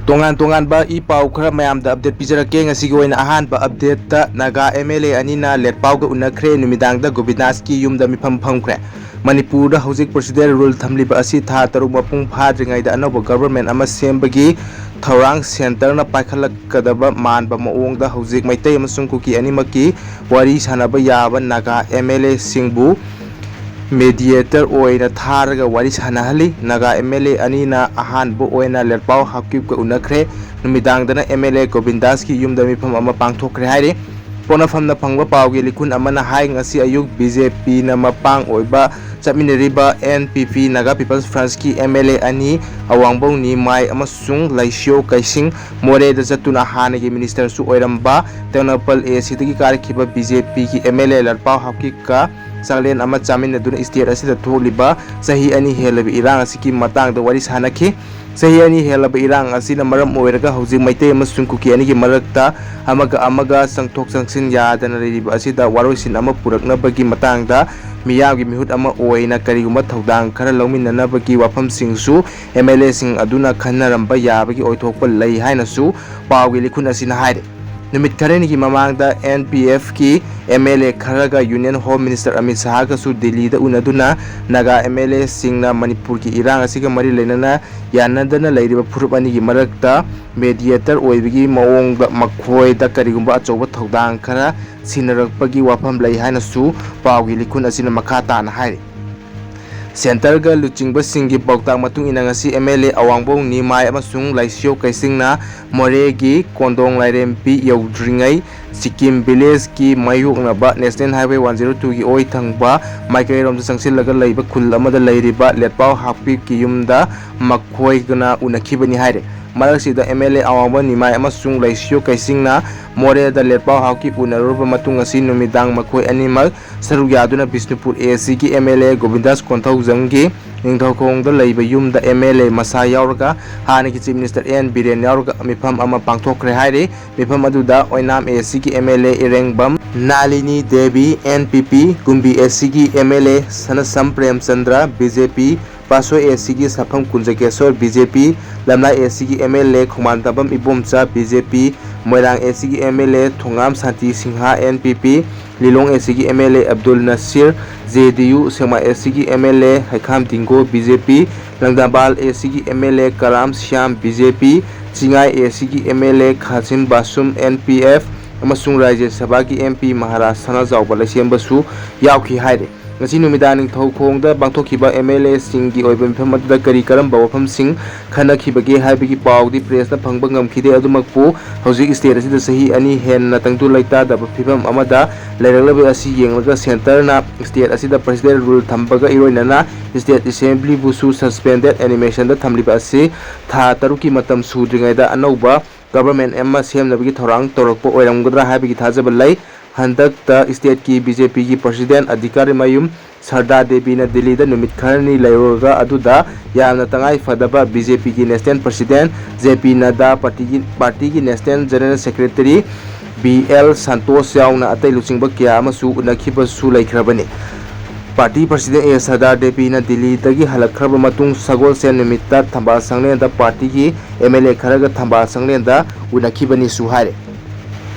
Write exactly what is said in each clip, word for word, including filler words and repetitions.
ꯇꯣꯉꯥꯟ ꯇꯣꯉꯥꯟꯕ ꯏ ꯄꯥꯎ ꯈꯔ ꯃꯌꯥꯝꯗ ꯑꯞꯗꯦꯠ ꯄꯤꯖꯔꯛꯀꯦ꯫ ꯉꯁꯤꯒꯤ ꯑꯣꯏꯅ ꯑꯍꯥꯟꯕ ꯑꯞꯗꯦꯠꯇ ꯅꯥꯒꯥ ꯑꯦꯝ ꯑꯦꯜ ꯑꯦ ꯑꯅꯤꯅ ꯂꯦꯠꯄꯥꯎꯒ ꯎꯅꯈ꯭ꯔꯦ꯫ ꯅꯨꯃꯤꯗꯥꯡꯗ ꯒꯣꯕꯤꯟꯗꯥꯁꯀꯤ ꯌꯨꯝꯗ ꯃꯤꯐꯝ ꯐꯝꯈ꯭ꯔꯦ꯫ ꯃꯅꯤꯄꯨꯔꯗ ꯍꯧꯖꯤꯛ ꯄ꯭ꯔꯣꯁꯤꯗꯔ ꯔꯨꯜ ꯊꯝꯂꯤꯕ ꯑꯁꯤ ꯊꯥ ꯇꯔꯨꯛ ꯃꯄꯨꯡ ꯐꯥꯗ꯭ꯔꯤꯉꯩꯗ ꯑꯅꯧꯕ ꯒꯕꯔꯃꯦꯟ ꯑꯃ ꯁꯦꯝꯕꯒꯤ ꯊꯧꯔꯥꯡ ꯁꯦꯟꯇꯔꯅ ꯄꯥꯏꯈꯠꯂꯛꯀꯗꯕ ꯃꯥꯟꯕ ꯃꯑꯣꯡꯗ ꯍꯧꯖꯤꯛ ꯃꯩꯇꯩ ꯑꯃꯁꯨꯡ ꯀꯨꯀꯤ ꯑꯅꯤꯃꯛꯀꯤ ꯋꯥꯔꯤ ꯁꯥꯟꯅꯕ ꯌꯥꯕ ꯅꯥꯒꯥ ꯑꯦꯝ ꯑꯦꯜ ꯑꯦꯁꯤꯡꯕꯨ ꯃꯦꯗꯤꯌꯦꯇꯔ ꯑꯣꯏꯅ ꯊꯥꯔꯒ ꯋꯥꯔꯤ ꯁꯥꯟꯅꯍꯜꯂꯤ꯫ ꯅꯥꯒꯥ ꯑꯦꯝ ꯑꯦꯜ ꯑꯦ ꯑꯅꯤꯅ ꯑꯍꯥꯟꯕ ꯑꯣꯏꯅ ꯂꯦꯠꯄꯥꯎ ꯍꯥꯀꯤꯞꯀ ꯎꯅꯈ꯭ꯔꯦ꯫ ꯅꯨꯃꯤꯗꯥꯡꯗꯅ ꯑꯦꯝ ꯑꯦꯜ ꯑꯦ ꯒꯣꯕꯤꯟꯗꯥꯁꯀꯤ ꯌꯨꯝꯗ ꯃꯤꯐꯝ ꯑꯃ ꯄꯥꯡꯊꯣꯛꯈ꯭ꯔꯦ ꯍꯥꯏꯔꯤ꯫ ꯄꯣꯠꯅꯐꯝꯅ ꯐꯪꯕ ꯄꯥꯎꯒꯤ ꯂꯤꯈꯨꯟ ꯑꯃꯅ ꯍꯥꯏ, ꯉꯁꯤ ꯑꯌꯨꯛ ꯕꯤ ꯖꯦ ꯄꯤꯅ ꯃꯄꯥꯡ ꯑꯣꯏꯕ ꯆꯠꯃꯤꯟꯅꯔꯤꯕ ꯑꯦꯟ ꯄꯤ ꯄꯤ ꯅꯥꯒꯥ ꯄꯤꯄꯜꯁ ꯐ꯭ꯔꯟꯁꯀꯤ ꯑꯦꯝ ꯑꯦꯜ ꯑꯦ ꯑꯅꯤ ꯑꯋꯥꯡꯕꯧ ꯅꯤꯃꯥꯏ ꯑꯃꯁꯨꯡ ꯂꯩꯁꯤꯌꯣ ꯀꯩꯁꯤꯡ ꯃꯣꯔꯦꯗ ꯆꯠꯇꯨꯅ ꯍꯥꯟꯅꯒꯤ ꯃꯤꯅꯤꯁꯇꯔꯁꯨ ꯑꯣꯏꯔꯝꯕ ꯇꯦꯡꯅꯧꯄꯜ ꯑꯦ ꯁꯤꯗꯒꯤ ꯀꯥꯔꯛꯈꯤꯕ ꯕꯤ ꯖꯦ ꯄꯤꯒꯤ ꯑꯦꯝ ꯑꯦꯜ ꯑꯦ ꯂꯠꯄꯥꯎ ꯍꯥꯎꯀꯤꯛꯀ ꯆꯥꯛꯂꯦꯟ ꯑꯃ ꯆꯥꯃꯤꯟꯅꯗꯨꯅ ꯏꯁꯇꯦꯠ ꯑꯁꯤꯗ ꯊꯣꯛꯂꯤꯕ ꯆꯍꯤ ꯑꯅꯤ ꯍꯦꯜꯂꯕ ꯏꯔꯥꯡ ꯑꯁꯤꯒꯤ ꯃꯇꯥꯡꯗ ꯋꯥꯔꯤ ꯁꯥꯟꯅꯈꯤ꯫ ꯆꯍꯤ ꯑꯅꯤ ꯍꯦꯜꯂꯕ ꯏꯔꯥꯡ ꯑꯁꯤꯅ ꯃꯔꯝ ꯑꯣꯏꯔꯒ ꯍꯧꯖꯤꯛ ꯃꯩꯇꯩ ꯑꯃꯁꯨꯡ ꯀꯨꯀꯤ ꯑꯅꯤꯒꯤ ꯃꯔꯛꯇ ꯑꯃꯒ ꯑꯃꯒ ꯆꯪꯊꯣꯛ ꯆꯪꯁꯤꯟ ꯌꯥꯗꯅ ꯂꯩꯔꯤꯕ ꯑꯁꯤꯗ ꯋꯥꯔꯣꯏꯁꯤꯟ ꯑꯃ ꯄꯨꯔꯛꯅꯕꯒꯤ ꯃꯇꯥꯡꯗ ꯃꯤꯌꯥꯝꯒꯤ ꯃꯤꯍꯨꯠ ꯑꯃ ꯑꯣꯏꯅ ꯀꯔꯤꯒꯨꯝꯕ ꯊꯧꯗꯥꯡ ꯈꯔ ꯂꯧꯃꯤꯟꯅꯅꯕꯒꯤ ꯋꯥꯐꯝꯁꯤꯡꯁꯨ ꯑꯦꯝ ꯑꯦꯜ ꯑꯦꯁꯤꯡ ꯑꯗꯨꯅ ꯈꯟꯅꯔꯝꯕ ꯌꯥꯕꯒꯤ ꯑꯣꯏꯊꯣꯛꯄ ꯂꯩ ꯍꯥꯏꯅꯁꯨ ꯄꯥꯎꯒꯤ ꯂꯤꯈꯨꯟ ꯑꯁꯤꯅ ꯍꯥꯏꯔꯤ꯫ ꯅꯨꯃꯤꯠ ꯈꯔꯅꯤꯒꯤ ꯃꯃꯥꯡꯗ ꯑꯦꯟ ꯄꯤ ꯑꯦꯐꯀꯤ ꯑꯦꯝ ꯑꯦꯜ ꯑꯦ ꯈꯔꯒ ꯌꯨꯅꯤꯌꯟ ꯍꯣꯝ ꯃꯤꯅꯤꯁꯇꯔ ꯑꯃꯤꯠ ꯁꯍꯥꯒꯁꯨ ꯗꯤꯜꯂꯤꯗ ꯎꯅꯗꯨꯅ ꯅꯥꯒꯥ ꯑꯦꯝ ꯑꯦꯜ ꯑꯦꯁꯤꯡꯅ ꯃꯅꯤꯄꯨꯔꯒꯤ ꯏꯔꯥꯡ ꯑꯁꯤꯒ ꯃꯔꯤ ꯂꯩꯅꯅ ꯌꯥꯅꯗꯅ ꯂꯩꯔꯤꯕ ꯐꯨꯔꯨꯞ ꯑꯅꯤꯒꯤ ꯃꯔꯛꯇ ꯃꯦꯗꯤꯌꯦꯇꯔ ꯑꯣꯏꯕꯒꯤ ꯃꯑꯣꯡꯗ ꯃꯈꯣꯏꯗ ꯀꯔꯤꯒꯨꯝꯕ ꯑꯆꯧꯕ ꯊꯧꯗꯥꯡ ꯈꯔ ꯁꯤꯟꯅꯔꯛꯄꯒꯤ ꯋꯥꯐꯝ ꯂꯩ ꯍꯥꯏꯅꯁꯨ ꯄꯥꯎꯒꯤ ꯂꯤꯈꯨꯟ ꯑꯁꯤꯅ ꯃꯈꯥ ꯇꯥꯅ ꯍꯥꯏꯔꯤ꯫ ꯁꯦꯟꯇꯔꯒ ꯂꯨꯆꯤꯡꯕꯁꯤꯡꯒꯤ ꯄꯥꯎꯇꯥꯛ ꯃꯇꯨꯡ ꯏꯟꯅ ꯉꯁꯤ ꯑꯦꯝ ꯑꯦꯜ ꯑꯦ ꯑꯋꯥꯡꯕꯧ ꯅꯤꯃꯥꯏ ꯑꯃꯁꯨꯡ ꯂꯥꯏꯁꯤꯌꯣ ꯀꯩꯁꯤꯡꯅ ꯃꯣꯔꯦꯒꯤ ꯀꯣꯟꯗꯣꯡ ꯂꯥꯏꯔꯦꯝꯕꯤ ꯌꯧꯗ꯭ꯔꯤꯉꯩ ꯁꯤꯛꯀꯤꯝ ꯚꯤꯂꯦꯖꯀꯤ ꯃꯥꯌꯣꯛꯅꯕ ꯅꯦꯁꯅꯦꯜ ꯍꯥꯏꯋꯦ ꯋꯥꯟ ꯖꯤꯔꯣ ꯇꯨꯒꯤ ꯑꯣꯏ ꯊꯪꯕ ꯃꯥꯏꯀꯩꯔꯣꯝꯗ ꯆꯪꯁꯤꯜꯂꯒ ꯂꯩꯕ ꯈꯨꯜ ꯑꯃꯗ ꯂꯩꯔꯤꯕ ꯂꯦꯠꯄꯥꯎ ꯍꯥꯛꯄꯤꯞꯀꯤ ꯌꯨꯝꯗ ꯃꯈꯣꯏꯒꯅ ꯎꯅꯈꯤꯕꯅꯤ ꯍꯥꯏꯔꯦ꯫ ꯃꯔꯛꯁꯤꯗ ꯑꯦꯝ ꯑꯦꯜ ꯑꯦ ꯑꯋꯥꯡꯕ ꯅꯤꯃꯥꯏ ꯑꯃꯁꯨꯡ ꯂꯩꯁꯤꯌꯣ ꯀꯩꯁꯤꯡꯅ ꯃꯣꯔꯦꯗ ꯂꯦꯠꯄꯥꯎ ꯍꯥꯎꯀꯤꯞ ꯎꯅꯔꯨꯔꯕ ꯃꯇꯨꯡ ꯉꯁꯤ ꯅꯨꯃꯤꯗꯥꯡ ꯃꯈꯣꯏ ꯑꯅꯤꯃꯛ ꯁꯔꯨꯛ ꯌꯥꯗꯨꯅ ꯕꯤꯁꯅꯨꯄꯨꯔ ꯑꯦ ꯁꯤꯒꯤ ꯑꯦꯝ ꯑꯦꯜ ꯑꯦ ꯒꯣꯕꯤꯟꯗꯥꯁ ꯀꯣꯟꯊꯧꯖꯝꯒꯤ ꯅꯤꯡꯊꯧꯈꯣꯡꯗ ꯂꯩꯕ ꯌꯨꯝꯗ ꯑꯦꯝ ꯑꯦꯜ ꯑꯦ ꯃꯁꯥ ꯌꯥꯎꯔꯒ ꯍꯥꯟꯅꯒꯤ ꯆꯤꯐ ꯃꯤꯅꯤꯁꯇꯔ ꯑꯦꯟ ꯕꯤꯔꯦꯟ ꯌꯥꯎꯔꯒ ꯃꯤꯐꯝ ꯑꯃ ꯄꯥꯡꯊꯣꯛꯈ꯭ꯔꯦ ꯍꯥꯏꯔꯤ꯫ ꯃꯤꯐꯝ ꯑꯗꯨꯗ ꯑꯣꯏꯅꯥꯝ ꯑꯦ ꯁꯤꯒꯤ M L A Irengbam Nalini Devi, N P P Kumbi A ꯁꯤꯒꯤ M L A Sanasam Premchandra, B J P ꯄꯥꯁꯣꯏ ꯑꯦ ꯁꯤꯒꯤ Sapam Kunjakeshor, B J P, Lamlai A ꯁꯤꯒꯤ M L A Khongbantabam Ibomcha, B J P, Moirang A ꯁꯤꯒꯤ M L A Thongam Shanti Singh, N P P, Lilong A ꯁꯤꯒꯤ M L A Abdul Nasir, J D U, Sekmai A ꯁꯤꯒꯤ M L A Heikham Dingo, B J P, Langthabal A ꯁꯤꯒꯤ M L A Karam Shyam, B J P, Chingai A ꯁꯤꯒꯤ M L A Khashim Vashum, N P F, ꯑꯃꯁꯨꯡ ꯔꯥꯖ꯭ꯌ ꯁꯚꯥꯒꯤ M P Maharaj ꯁꯅꯥꯖꯥꯎꯕ ꯂꯩꯁꯦꯝꯕꯁꯨ ꯌꯥꯎꯈꯤ ꯍꯥꯏꯔꯤ꯫ ꯉꯁꯤ ꯅꯨꯃꯤꯗꯥꯡ ꯅꯤꯡꯊꯧꯈꯣꯡꯗ ꯄꯥꯡꯊꯣꯛꯈꯤꯕ ꯑꯦꯝ ꯑꯦꯜ ꯑꯦꯁꯤꯡꯒꯤ ꯑꯣꯏꯕ ꯃꯤꯐꯝ ꯑꯗꯨꯗ ꯀꯔꯤ ꯀꯔꯝꯕ ꯋꯥꯐꯝꯁꯤꯡ ꯈꯟꯅꯈꯤꯕꯒꯦ ꯍꯥꯏꯕꯒꯤ ꯄꯥꯎꯗꯤ ꯄ꯭ꯔꯦꯁꯇ ꯐꯪꯕ ꯉꯝꯈꯤꯗꯦ꯫ ꯑꯗꯨꯃꯛꯄꯨ ꯍꯧꯖꯤꯛ ꯁ꯭ꯇꯦꯠ ꯑꯁꯤꯗ ꯆꯍꯤ ꯑꯅꯤ ꯍꯦꯟꯅ ꯇꯪꯗꯨ ꯂꯩꯇꯥꯗꯕ ꯐꯤꯕꯝ ꯑꯃꯗ ꯂꯩꯔꯛꯂꯕ ꯑꯁꯤ ꯌꯦꯡꯂꯒ ꯁꯦꯟꯇꯔꯅ ꯁ꯭ꯇꯦꯠ ꯑꯁꯤꯗ ꯄ꯭ꯔꯦꯁꯤꯗꯦꯟ ꯔꯨꯜ ꯊꯝꯕꯒ ꯏꯔꯣꯏꯅꯅ ꯁ꯭ꯇꯦꯠ ꯑꯦꯁꯦꯝꯕ꯭ꯂꯤꯕꯨꯁꯨ ꯁꯁꯄꯦꯟꯗꯦꯗ ꯑꯦꯅꯤꯃꯦꯁꯟꯗ ꯊꯝꯂꯤꯕ ꯑꯁꯤ ꯊꯥ ꯇꯔꯨꯛꯀꯤ ꯃꯇꯝ ꯁꯨꯗ꯭ꯔꯤꯉꯩꯗ ꯑꯅꯧꯕ ꯒꯚꯔꯟꯃꯦꯟꯠ ꯑꯃ ꯁꯦꯝꯅꯕꯒꯤ ꯊꯧꯔꯥꯡ ꯇꯧꯔꯛꯄ ꯑꯣꯏꯔꯝꯒꯗ꯭ꯔꯥ ꯍꯥꯏꯕꯒꯤ ꯊꯥꯖꯕ ꯂꯩ꯫ ꯍꯟꯗꯛꯇ ꯁ꯭ꯇꯦꯠꯀꯤ ꯕꯤ ꯖꯦ ꯄꯤꯒꯤ ꯄ꯭ꯔꯦꯁꯤꯗꯦꯟꯠ ꯑꯙꯤꯀꯥꯔꯤ ꯃꯌꯨꯝ ꯁꯔꯗꯥ ꯗꯦꯕꯤꯅ ꯗꯤꯜꯂꯤꯗ ꯅꯨꯃꯤꯠ ꯈꯔꯅꯤ ꯂꯩꯔꯨꯔꯒ ꯑꯗꯨꯗ ꯌꯥꯝꯅ ꯇꯉꯥꯏ ꯐꯗꯕ ꯕꯤ ꯖꯦ ꯄꯤꯒꯤ ꯅꯦꯁꯅꯦꯜ ꯄ꯭ꯔꯦꯁꯤꯗꯦꯟꯠ ꯖꯦ ꯄꯤ ꯅꯗ꯭ꯗꯥ, ꯄꯥꯔꯇꯤꯒꯤ, ꯄꯥꯔꯇꯤꯒꯤ national general secretary B L Santosh ꯌꯥꯎꯅ ꯑꯇꯩ ꯂꯨꯆꯤꯡꯕ ꯀꯌꯥ ꯑꯃꯁꯨ ꯎꯅꯈꯤꯕꯁꯨ ꯂꯩꯈ꯭ꯔꯕꯅꯤ꯫ ꯄꯥꯔꯇꯤ ꯄ꯭ꯔꯦꯁꯤꯗꯦꯟꯠ ꯑꯦ ꯁꯔꯗꯥ ꯗꯦꯕꯤꯅ ꯗꯤꯜꯂꯤꯗꯒꯤ ꯍꯜꯂꯛꯈ꯭ꯔꯕ ꯃꯇꯨꯡ ꯁꯒꯣꯜꯁꯦꯟ ꯅꯨꯃꯤꯠꯇ ꯊꯝꯕꯥꯜ ꯁꯪꯂꯦꯟꯗ ꯄꯥꯔꯇꯤꯒꯤ ꯑꯦꯝ ꯑꯦꯜ ꯑꯦ ꯈꯔꯒ ꯊꯝꯕꯥꯜ ꯁꯪꯂꯦꯟꯗ ꯎꯅꯈꯤꯕꯅꯤꯁꯨ ꯍꯥꯏꯔꯤ꯫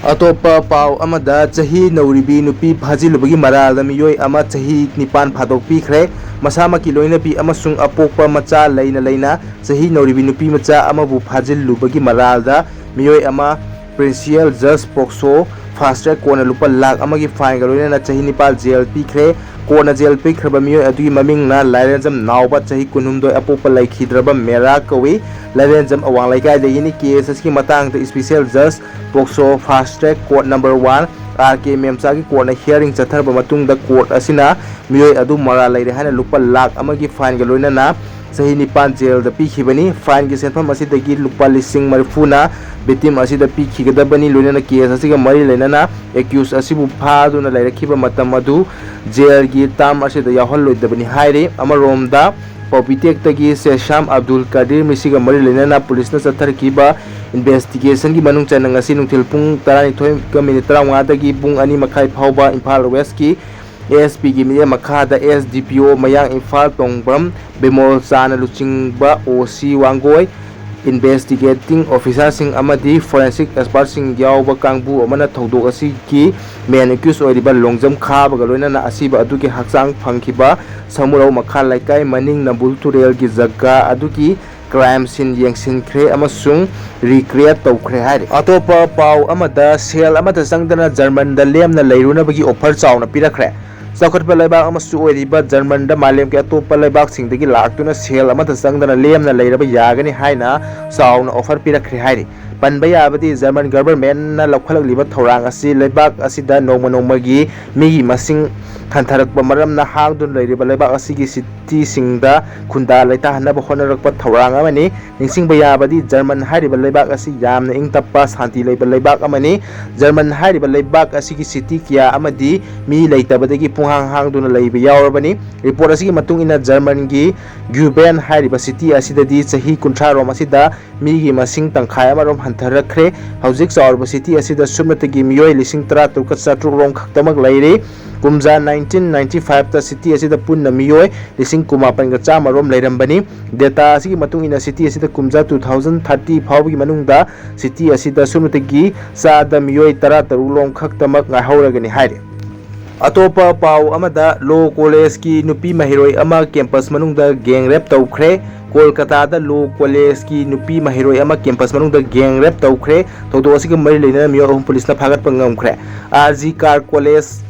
ꯑꯇꯣꯞꯄ ꯄꯥꯎ ꯑꯃꯗ, ꯆꯍꯤ ꯅꯧꯔꯤꯕꯤ ꯅꯨꯄꯤ ꯐꯥꯖꯤꯜꯂꯨꯕꯒꯤ ꯃꯔꯥꯜꯗ ꯃꯤꯑꯣꯏ ꯑꯃ ꯆꯍꯤ ꯅꯤꯄꯥꯟ ꯐꯥꯗꯣꯛꯄꯤꯈ꯭ꯔꯦ꯫ ꯃꯁꯥꯃꯛꯀꯤ ꯂꯣꯏꯅꯕꯤ ꯑꯃꯁꯨꯡ ꯑꯄꯣꯛꯄ ꯃꯆꯥ ꯂꯩꯅ ꯂꯩꯅ ꯆꯍꯤ ꯅꯧꯔꯤꯕꯤ ꯅꯨꯄꯤ ꯃꯆꯥ ꯑꯃꯕꯨ ꯐꯥꯖꯤꯜꯂꯨꯕꯒꯤ ꯃꯔꯥꯜꯗ ꯃꯤꯑꯣꯏ ꯑꯃ ꯄ꯭ꯔꯤꯟꯁꯤꯌꯦꯜ ꯖꯁ ꯄꯣꯛꯁꯣ ꯐꯥꯁ ꯇ꯭ꯔꯦꯛ ꯀꯣꯔꯠꯅ ꯂꯨꯄꯥ ꯂꯥꯈ ꯑꯃꯒꯤ ꯐꯥꯏꯟꯒ ꯂꯣꯏꯅꯅ ꯆꯍꯤ ꯅꯤꯄꯥꯟ ꯖꯦꯜ ꯄꯤꯈ꯭ꯔꯦ꯫ ꯀꯣꯔꯠꯅ ꯖꯦꯜ ꯄꯤꯈ꯭ꯔꯕ ꯃꯤꯑꯣꯏ ꯑꯗꯨꯒꯤ ꯃꯃꯤꯡꯅ ꯂꯥꯏꯔꯦꯟꯖꯝ ꯅꯥꯎꯕ, ꯆꯍꯤ ꯀꯨꯟꯍꯨꯝꯗꯣꯏ, ꯑꯄꯣꯛꯄ ꯂꯩꯈꯤꯗ꯭ꯔꯕ ꯃꯦꯔꯥ ꯀꯧꯏ꯫ ꯂꯥꯏꯔꯦꯟꯖꯝ ꯑꯋꯥꯡ ꯂꯩꯀꯥꯏꯗꯒꯤꯅꯤ꯫ ꯀꯦꯁ ꯑꯁꯤꯒꯤ ꯃꯇꯥꯡꯗ ꯏꯁꯄꯤꯁꯦꯜ ꯖꯁ POCSO fast track court number one R K ꯃꯦꯝꯆꯥꯒꯤ ꯀꯣꯔꯠꯅ ꯍꯤꯌꯥꯔꯤꯡ ꯆꯠꯊꯔꯕ ꯃꯇꯨꯡꯗ ꯀꯣꯔꯠ ꯑꯁꯤꯅ ꯃꯤꯑꯣꯏ ꯑꯗꯨ ꯃꯔꯥꯜ ꯂꯩꯔꯦ ꯍꯥꯏꯅ ꯂꯨꯄꯥ ꯂꯥꯈ ꯑꯃꯒꯤ ꯐꯥꯏꯟꯒ ꯂꯣꯏꯅꯅ ꯆꯍꯤ ꯅꯤꯄꯥꯟ ꯖꯦꯜꯗ ꯄꯤꯈꯤꯕꯅꯤ꯫ ꯐꯥꯏꯟꯒꯤ ꯁꯦꯟꯐꯝ ꯑꯁꯤꯗꯒꯤ ꯂꯨꯄꯥ ꯂꯤꯁꯤꯡ ꯃꯔꯤꯐꯨꯅ ꯚꯤꯛꯇꯤꯝ ꯑꯁꯤꯗ ꯄꯤꯈꯤꯒꯗꯕꯅꯤ꯫ ꯂꯣꯏꯅꯅ ꯀꯦꯁ ꯑꯁꯤꯒ ꯃꯔꯤ ꯂꯩꯅꯅ ꯑꯦꯀ꯭ꯌꯨꯁ ꯑꯁꯤꯕꯨ ꯐꯥꯗꯨꯅ ꯂꯩꯔꯛꯈꯤꯕ ꯃꯇꯝ ꯑꯗꯨ ꯖꯦꯜꯒꯤ ꯇꯥꯔꯝ ꯑꯁꯤꯗ ꯌꯥꯎꯍꯜꯂꯣꯏꯗꯕꯅꯤ ꯍꯥꯏꯔꯤ꯫ ꯑꯃꯔꯣꯝꯗ, ꯄꯥꯎꯄꯤꯇꯦꯛꯇꯒꯤ ꯁꯦꯁꯥꯝ ꯑꯕꯗꯨꯜ ꯀꯥꯗꯤꯔ, ꯃꯁꯤꯒ ꯃꯔꯤ ꯂꯩꯅꯅ ꯄꯨꯂꯤꯁꯅ ꯆꯠꯊꯔꯛꯈꯤꯕ ꯏꯟꯚꯦꯁꯇꯤꯒꯦꯁꯟꯒꯤ ꯃꯅꯨꯡ ꯆꯟꯅ ꯉꯁꯤ ꯅꯨꯡꯊꯤꯜ ꯄꯨꯡ ꯇꯔꯥꯅꯤꯊꯣꯏꯒ ꯃꯤꯅꯤꯠ ꯇꯔꯥꯃꯉꯥꯗꯒꯤ ꯄꯨꯡ ꯑꯅꯤ ꯃꯈꯥꯏ ꯐꯥꯎꯕ ꯏꯝꯐꯥꯜ ꯋꯦꯁꯀꯤ ꯑꯦꯁ ꯄꯤꯒꯤ ꯃꯤꯠꯌꯦꯡ ꯃꯈꯥꯗ ꯑꯦꯁ ꯗꯤ ꯄꯤ ꯑꯣ ꯃꯌꯥꯡ ꯏꯝꯐꯥꯜ ꯇꯣꯡꯕ꯭ꯔꯝ ꯕꯤꯃꯣꯜ ꯆꯥꯅ ꯂꯨꯆꯤꯡꯕ ꯑꯣ ꯁꯤ ꯋꯥꯡꯒꯣꯏ, ꯏꯟꯚꯦꯁꯇꯤꯒꯦꯇꯤꯡ ꯑꯣꯐꯤꯁꯥꯔꯁꯤꯡ ꯑꯃꯗꯤ ꯐꯣꯔꯦꯟꯁꯤꯛ ꯑꯦꯛꯁꯄꯥꯔꯠꯁꯤꯡ ꯌꯥꯎꯕ ꯀꯥꯡꯕꯨ ꯑꯃꯅ ꯊꯧꯗꯣꯛ ꯑꯁꯤꯒꯤ ꯃꯦꯟ ꯑꯦꯀ꯭ꯌꯨꯁ ꯑꯣꯏꯔꯤꯕ ꯂꯣꯡꯖꯝ ꯈꯥꯕꯒ ꯂꯣꯏꯅꯅ ꯑꯁꯤꯕ ꯑꯗꯨꯒꯤ ꯍꯛꯆꯥꯡ ꯐꯪꯈꯤꯕ ꯁꯃꯨꯔꯧ ꯃꯈꯥ ꯂꯩꯀꯥꯏ ꯃꯅꯤꯡ ꯅꯝꯕꯨꯜ ꯇꯨꯔꯦꯜꯒꯤ ꯖꯒꯥ ꯑꯗꯨꯒꯤ ꯀ꯭ꯔꯥꯏꯝ ꯁꯤꯟ ꯌꯦꯡꯁꯤꯟꯈ꯭ꯔꯦ ꯑꯃꯁꯨꯡ ꯔꯤꯀ꯭ꯔꯤꯌꯦꯠ ꯇꯧꯈ꯭ꯔꯦ ꯍꯥꯏꯔꯤ꯫ ꯑꯇꯣꯞꯄ ꯄꯥꯎ ꯑꯃꯗ, ꯁꯦꯜ ꯑꯃꯠꯇ ꯆꯪꯗꯅ ꯖꯔꯃꯟꯗ ꯂꯦꯝꯅ ꯂꯩꯔꯨꯅꯕꯒꯤ ꯑꯣꯐꯔ ꯆꯥꯎꯅ ꯄꯤꯔꯛꯈ꯭ꯔꯦ꯫ ꯆꯥꯎꯈꯠꯄ ꯂꯩꯕꯥꯛ ꯑꯃꯁꯨ ꯑꯣꯏꯔꯤꯕ ꯖꯔꯃꯟꯗ ꯃꯥꯂꯦꯝꯒꯤ ꯑꯇꯣꯞꯄ ꯂꯩꯕꯥꯛꯁꯤꯡꯗꯒꯤ ꯂꯥꯛꯇꯨꯅ ꯁꯦꯜ ꯑꯃꯠꯇ ꯆꯪꯗꯅ ꯂꯦꯝꯅ ꯂꯩꯔꯕ ꯌꯥꯒꯅꯤ ꯍꯥꯏꯅ ꯆꯥꯎꯅ ꯑꯣꯐꯔ ꯄꯤꯔꯛꯈ꯭ꯔꯦ ꯍꯥꯏꯔꯤ꯫ ꯄꯟꯕ ꯌꯥꯕꯗꯤ, ꯖꯔꯃꯟ ꯒꯚꯔꯟꯃꯦꯟꯠꯅ ꯂꯧꯈꯠꯂꯛꯂꯤꯕ ꯊꯧꯔꯥꯡ ꯑꯁꯤ ꯂꯩꯕꯥꯛ ꯑꯁꯤꯗ ꯅꯣꯡꯃ ꯅꯣꯡꯃꯒꯤ ꯃꯤꯒꯤ ꯃꯁꯤꯡ ꯍꯟꯊꯔꯛꯄ ꯃꯔꯝꯅ ꯍꯥꯡꯗꯨꯅ ꯂꯩꯔꯤꯕ ꯂꯩꯕꯥꯛ ꯑꯁꯤꯒꯤ ꯁꯤꯇꯤꯁꯤꯡꯗ ꯈꯨꯟꯗꯥ ꯂꯩꯇꯥꯍꯟꯅꯕ ꯍꯣꯠꯅꯔꯛꯄ ꯊꯧꯔꯥꯡ ꯑꯃꯅꯤ꯫ ꯅꯤꯡꯁꯤꯡꯕ ꯌꯥꯕꯗꯤ, ꯖꯔꯃꯟ ꯍꯥꯏꯔꯤꯕ ꯂꯩꯕꯥꯛ ꯑꯁꯤ ꯌꯥꯝꯅ ꯏꯪ ꯇꯞꯄ, ꯁꯥꯟꯇꯤ ꯂꯩꯕ ꯂꯩꯕꯥꯛ ꯑꯃꯅꯤ꯫ ꯖꯔꯃꯟ ꯍꯥꯏꯔꯤꯕ ꯂꯩꯕꯥꯛ ꯑꯁꯤꯒꯤ ꯁꯤꯇꯤ ꯀꯌꯥ ꯑꯃꯗꯤ ꯃꯤ ꯂꯩꯇꯕꯗꯒꯤ ꯄꯨꯡꯍꯥꯡ ꯍꯥꯡꯗꯨꯅ ꯂꯩꯕ ꯌꯥꯎꯔꯕꯅꯤ꯫ ꯔꯤꯄꯣꯔꯠ ꯑꯁꯤꯒꯤ ꯃꯇꯨꯡ ꯏꯟꯅ, ꯖꯔꯃꯟꯒꯤ ꯒ꯭ꯌꯨꯕꯦꯟ ꯍꯥꯏꯔꯤꯕ ꯁꯤꯇꯤ ꯑꯁꯤꯗꯗꯤ ꯆꯍꯤ ꯀꯨꯟꯊ꯭ꯔꯥ ꯔꯣꯝ ꯑꯁꯤꯗ ꯃꯤꯒꯤ ꯃꯁꯤꯡ ꯇꯪꯈꯥꯏ ꯑꯃꯔꯣꯝ ꯍꯟꯊꯔꯛꯈ꯭ꯔꯦ꯫ ꯍꯧꯖꯤꯛ ꯆꯥꯎꯔꯕ ꯁꯤꯇꯤ ꯑꯁꯤꯗ ꯁꯨꯞꯅꯇꯒꯤ ꯃꯤꯑꯣꯏ ꯂꯤꯁꯤꯡ ꯇꯔꯥ ꯇꯔꯨꯛꯀ ꯆꯥꯇ꯭ꯔꯨꯛ ꯔꯣꯝ ꯈꯛꯇꯃꯛ ꯂꯩꯔꯤ꯫ ꯀꯨꯝꯖꯥ ꯅꯥꯏꯟꯇꯤꯟ ꯅꯥꯏꯟꯇꯤ ꯐꯥꯏꯚꯇ ꯁꯤꯇꯤ ꯑꯁꯤꯗ ꯄꯨꯟꯅ ꯃꯤꯑꯣꯏ ꯂꯤꯁꯤꯡ ꯀꯨꯟꯃꯥꯄꯟꯒ ꯆꯥꯝꯃ ꯔꯣꯝ ꯂꯩꯔꯝꯕꯅꯤ꯫ ꯗꯦꯇꯥ ꯑꯁꯤꯒꯤ ꯃꯇꯨꯡ ꯏꯟꯅ, ꯁꯤꯇꯤ ꯑꯁꯤꯗ ꯀꯨꯝꯖꯥ two thousand thirty ꯐꯥꯎꯕꯒꯤ ꯃꯅꯨꯡꯗ ꯁꯤꯇꯤ ꯑꯁꯤꯗ ꯁꯨꯞꯅꯇꯒꯤ ꯆꯥꯗ ꯃꯤꯑꯣꯏ ꯇꯔꯥ ꯇꯔꯨꯛ ꯂꯣꯝ ꯈꯛꯇꯃꯛ ꯉꯥꯏꯍꯧꯔꯒꯅꯤ ꯍꯥꯏꯔꯤ꯫ ꯑꯇꯣꯞꯄ ꯄꯥꯎ ꯑꯃꯗ, ꯂꯣ ꯀꯣꯂꯦꯖꯀꯤ ꯅꯨꯄꯤ ꯃꯍꯩꯔꯣꯏ ꯑꯃ ꯀꯦꯝꯄꯁ ꯃꯅꯨꯡꯗ ꯒꯦꯡ ꯔꯦꯞ ꯇꯧꯈ꯭ꯔꯦ꯫ ꯀꯣꯜꯀꯇꯥꯗ ꯂꯣ ꯀꯣꯂꯦꯖꯀꯤ ꯅꯨꯄꯤ ꯃꯍꯩꯔꯣꯏ ꯑꯃ ꯀꯦꯝꯄꯁ ꯃꯅꯨꯡꯗ ꯒꯦꯡ ꯔꯦꯞ ꯇꯧꯈ꯭ꯔꯦ꯫ ꯊꯧꯗꯣꯛ ꯑꯁꯤꯒ ꯃꯔꯤ ꯂꯩꯅꯅ ꯃꯤꯑꯣꯏ ꯑꯍꯨꯝ ꯄꯨꯂꯤꯁꯅ ꯐꯥꯒꯠꯄ ꯉꯝꯈ꯭ꯔꯦ꯫ R G Kar college,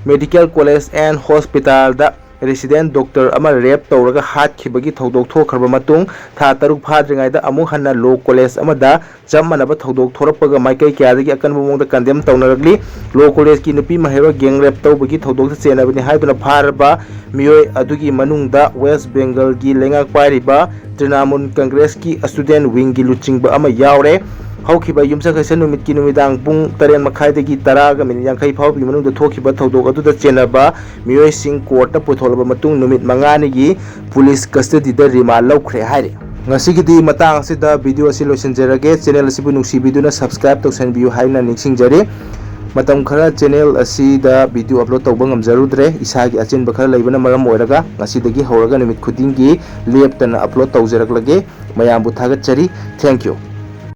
medical college and ꯍꯣꯁꯄꯤꯇꯥꯜꯗ ꯔꯦꯁꯤꯗꯦꯟꯠ ꯗꯣꯛꯇꯔ ꯑꯃ ꯔꯦꯞ ꯇꯧꯔꯒ ꯍꯥꯠꯈꯤꯕꯒꯤ ꯊꯧꯗꯣꯛ ꯊꯣꯛꯈ꯭ꯔꯕ ꯃꯇꯨꯡ, ꯊꯥ ꯇꯔꯨꯛ ꯐꯥꯗ꯭ꯔꯤꯉꯩꯗ ꯑꯃꯨꯛ ꯍꯟꯅ ꯂꯣ ꯀꯣꯂꯦꯖ ꯑꯃꯗ ꯆꯞ ꯃꯥꯟꯅꯕ ꯊꯧꯗꯣꯛ ꯊꯣꯔꯛꯄꯒ ꯃꯥꯏꯀꯩ ꯀꯌꯥꯗꯒꯤ ꯑꯀꯟꯕ ꯃꯑꯣꯡꯗ ꯀꯟꯗꯦꯝ ꯇꯧꯅꯔꯛꯂꯤ꯫ ꯂꯣ ꯀꯣꯂꯦꯖꯀꯤ ꯅꯨꯄꯤ ꯃꯍꯩꯔꯣꯏ ꯒꯦꯡ ꯔꯦꯞ ꯇꯧꯕꯒꯤ ꯊꯧꯗꯣꯛꯇ ꯆꯦꯟꯅꯕꯅꯤ ꯍꯥꯏꯗꯨꯅ ꯐꯥꯔꯕ ꯃꯤꯑꯣꯏ ꯑꯗꯨꯒꯤ ꯃꯅꯨꯡꯗ ꯋꯦꯁ ꯕꯦꯡꯒꯜꯒꯤ ꯂꯩꯉꯥꯛ ꯄꯥꯏꯔꯤꯕ ꯇ꯭ꯔꯤꯅꯥꯃꯨꯜ ꯀꯪꯒ꯭ꯔꯦꯁꯀꯤ ꯁ꯭ꯇꯨꯗꯦꯟꯠ ꯋꯤꯡꯒꯤ ꯂꯨꯆꯤꯡꯕ ꯑꯃ ꯌꯥꯎꯔꯦ꯫ ꯍꯧꯈꯤꯕ ꯌꯨꯝꯁꯀꯩꯁ ꯅꯨꯃꯤꯠꯀꯤ ꯅꯨꯃꯤꯗꯥꯡ ꯄꯨꯡ ꯇꯔꯦꯠ ꯃꯈꯥꯏꯗꯒꯤ ꯇꯔꯥꯒ ꯃꯤꯅꯤꯠ ꯌꯥꯡꯈꯩ ꯐꯥꯎꯕꯒꯤ ꯃꯅꯨꯡꯗ ꯊꯣꯛꯈꯤꯕ ꯊꯧꯗꯣꯛ ꯑꯗꯨꯗ ꯆꯦꯟꯅꯕ ꯃꯤꯑꯣꯏꯁꯤꯡ ꯀꯣꯔꯠꯇ ꯄꯨꯊꯣꯛꯂꯕ ꯃꯇꯨꯡ ꯅꯨꯃꯤꯠ ꯃꯉꯥꯅꯤꯒꯤ ꯄꯨꯂꯤꯁ ꯀꯁꯇꯗꯤꯗ ꯔꯤꯃꯥꯟ ꯂꯧꯈ꯭ꯔꯦ ꯍꯥꯏꯔꯤ꯫ ꯉꯁꯤꯒꯤꯗꯤ ꯃꯇꯥꯡ ꯑꯁꯤꯗ ꯚꯤꯗꯤꯑꯣ ꯑꯁꯤ ꯂꯣꯏꯁꯤꯟꯖꯔꯒꯦ꯫ ꯆꯦꯅꯦꯜ ꯑꯁꯤꯕꯨ ꯅꯨꯡꯁꯤꯕꯤꯗꯨꯅ ꯁꯕꯁꯀ꯭ꯔꯥꯏꯕ ꯇꯧꯁꯟꯕꯤꯌꯨ ꯍꯥꯏꯅ ꯅꯤꯡꯁꯤꯡꯖꯔꯤ꯫ ꯃꯇꯝ ꯈꯔ ꯆꯦꯅꯦꯜ ꯑꯁꯤꯗ ꯚꯤꯗꯤꯑꯣ ꯑꯞꯂꯣꯗ ꯇꯧꯕ ꯉꯝꯖꯔꯨꯗ꯭ꯔꯦ꯫ ꯏꯁꯥꯒꯤ ꯑꯆꯤꯟꯕ ꯈꯔ ꯂꯩꯕꯅ ꯃꯔꯝ ꯑꯣꯏꯔꯒ ꯉꯁꯤꯗꯒꯤ ꯍꯧꯔꯒ ꯅꯨꯃꯤꯠ ꯈꯨꯗꯤꯡꯒꯤ ꯂꯦꯞꯇꯅ ꯑꯞꯂꯣꯗ ꯇꯧꯖꯔꯛꯂꯒꯦ꯫ ꯃꯌꯥꯝꯕꯨ ꯊꯥꯒꯠꯆꯔꯤ꯫ Thank you꯫